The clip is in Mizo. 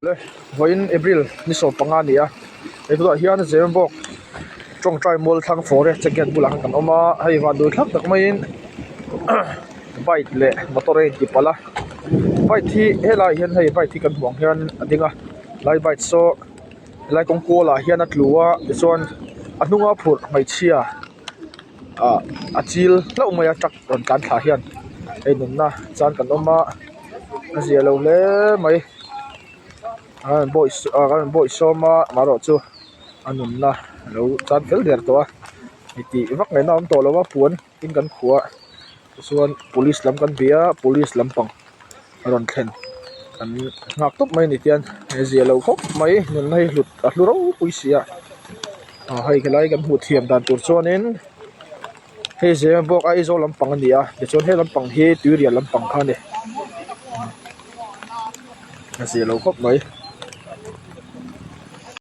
Le vawiin April ni 15 a ni a he tunah hian Zemabawk tawngtai mual thlang forest check gate bulah khan kan awm a hei van dul thlap tak maiin bike leh motor a inti palh a bike hi helaiah hian hei bike hi kan hmuh ang hian a ding a lai bike saw helai kawng kualah hian a tlu a tichuan a hnunga phurh hmeichhia ah a chil hlauh mai a truck rawn tlan thla hian hei nunna chan kan awm a a zia lo hle mai an bawih an bawih sawm a amaherawh chu a nunna a lo chan fel der tawh a tih vak ngaihna a awm tawh lo a puan in kan khuh a tichuan police lam kan bia a police lampang a rawn thlen kan nghak tawp mai a ni tian a zia lo khawp mai nunna hi hlut a hlu ropui si a ah hei helai kan hmuh thiam dan tur chuanin hei Zemabawk Aizawl lampang a ni a tichuan he lampang hi tuirial lampang kha a ni a zia lo khawp mai.